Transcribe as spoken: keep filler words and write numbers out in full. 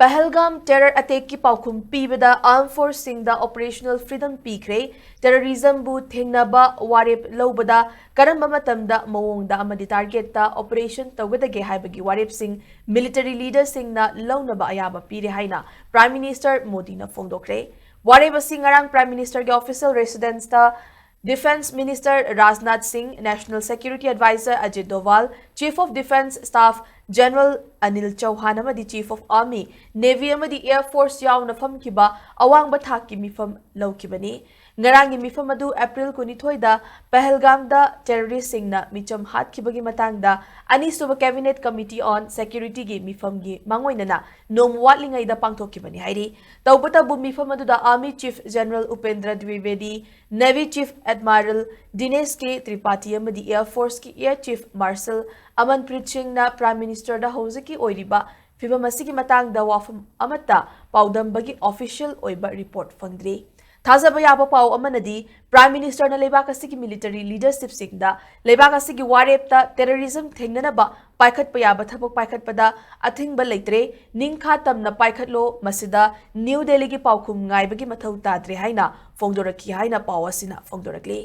ꯄꯍꯜꯒꯥꯝ terror attackꯀꯤ ꯄꯥꯎꯈꯨꯝ ꯄꯤꯕꯗ armed forceꯁꯤꯡꯗ operational freedom ꯄꯤꯈ꯭ꯔꯦ꯫ Terrorismꯕꯨ ꯊꯦꯡꯅꯕ ꯋꯥꯔꯦꯞ ꯂꯧꯕꯗ ꯀꯔꯝꯕ ꯃꯇꯝꯗ, ꯃꯑꯣꯡꯗ ꯑꯃꯗꯤ targetꯇ operation ꯇꯧꯒꯗꯒꯦ ꯍꯥꯏꯕꯒꯤ ꯋꯥꯔꯦꯞꯁꯤꯡ military leaderꯁꯤꯡꯅ ꯂꯧꯅꯕ ꯑꯌꯥꯕ ꯄꯤꯔꯦ ꯍꯥꯏꯅ Prime Minister ꯃꯣꯗꯤꯅ ꯐꯣꯡꯗꯣꯛꯈ꯭ꯔꯦ꯫ ꯋꯥꯔꯦꯞ ꯑꯁꯤ ꯉꯔꯥꯡ Prime Ministerꯒꯤ official residenceꯇ Defence Minister Rajnath ꯁꯤꯡ, National Security Adviser Ajit ꯗꯣꯚꯥꯜ, Chief of Defence Staff General Anil ꯆꯧꯍꯥꯟ ꯑꯃꯗꯤ Chief of Army, Navy ꯑꯃꯗꯤ Air Force ꯌꯥꯎꯅ ꯐꯝꯈꯤꯕ ꯑꯋꯥꯡꯕ ꯊꯥꯛꯀꯤ ꯃꯤꯐꯝ ꯂꯧꯈꯤꯕꯅꯤ꯫ ꯉꯔꯥꯡꯒꯤ ꯃꯤꯐꯝ ꯑꯗꯨ April ꯀꯨꯟꯅꯤꯊꯣꯏꯗ ꯄꯍꯜꯒꯥꯝꯗ terroristꯁꯤꯡꯅ ꯃꯤꯆꯝ ꯍꯥꯠꯈꯤꯕꯒꯤ ꯃꯇꯥꯡꯗ ꯑꯅꯤꯁꯨꯕ Cabinet Committee on Securityꯒꯤ ꯃꯤꯐꯝꯒꯤ ꯃꯥꯡꯑꯣꯏꯅꯅ ꯅꯣꯡꯃ ꯋꯥꯠꯂꯤꯉꯩꯗ ꯄꯥꯡꯊꯣꯛꯈꯤꯕꯅꯤ ꯍꯥꯏꯔꯤ꯫ ꯇꯧꯕꯇꯕꯨ ꯃꯤꯐꯝ ꯑꯗꯨꯗ Army Chief General Upendra ꯗ꯭ꯋꯤꯕꯦꯗꯤ, Navy Chief Admiral ꯗꯤꯅꯦꯁ ꯀꯦ ꯇ꯭ꯔꯤꯄꯥꯊꯤ ꯑꯃꯗꯤ Air Forceꯀꯤ Air Chief Marshal ꯑꯃꯟꯄ꯭ꯔꯤꯠ ꯁꯤꯡꯅ Prime Ministerꯗ ꯍꯧꯖꯤꯛꯀꯤ ꯑꯣꯏꯔꯤꯕ ꯐꯤꯚꯝ ꯑꯁꯤꯒꯤ ꯃꯇꯥꯡꯗ ꯋꯥꯐꯝ ꯑꯃꯠꯇ ꯄꯥꯎꯗꯝꯕꯒꯤ official ꯑꯣꯏꯕ report ꯐꯪꯗ꯭ꯔꯤ꯫ ꯊꯥꯖꯕ ꯌꯥꯕ ꯄꯥꯎ ꯑꯃꯅꯗꯤ Prime Ministerꯅ ꯂꯩꯕꯥꯛ ꯑꯁꯤꯒꯤ military leadershipꯁꯤꯡꯗ ꯂꯩꯕꯥꯛ ꯑꯁꯤꯒꯤ ꯋꯥꯔꯦꯞꯇ terrorism ꯊꯦꯡꯅꯅꯕ ꯄꯥꯏꯈꯠꯄ ꯌꯥꯕ ꯊꯕꯛ ꯄꯥꯏꯈꯠꯄꯗ ꯑꯊꯤꯡꯕ ꯂꯩꯇ꯭ꯔꯦ, ꯅꯤꯡꯈꯥ ꯇꯝꯅ ꯄꯥꯏꯈꯠꯂꯣ, ꯃꯁꯤꯗ ꯅ꯭ꯌꯨ ꯗꯦꯜꯂꯤꯒꯤ ꯄꯥꯎꯈꯨꯝ ꯉꯥꯏꯕꯒꯤ ꯃꯊꯧ ꯇꯥꯗ꯭ꯔꯦ ꯍꯥꯏꯅ ꯐꯣꯡꯗꯣꯔꯛꯈꯤ ꯍꯥꯏꯅ ꯄꯥꯎ ꯑꯁꯤꯅ ꯐꯣꯡꯗꯣꯔꯛꯂꯤ꯫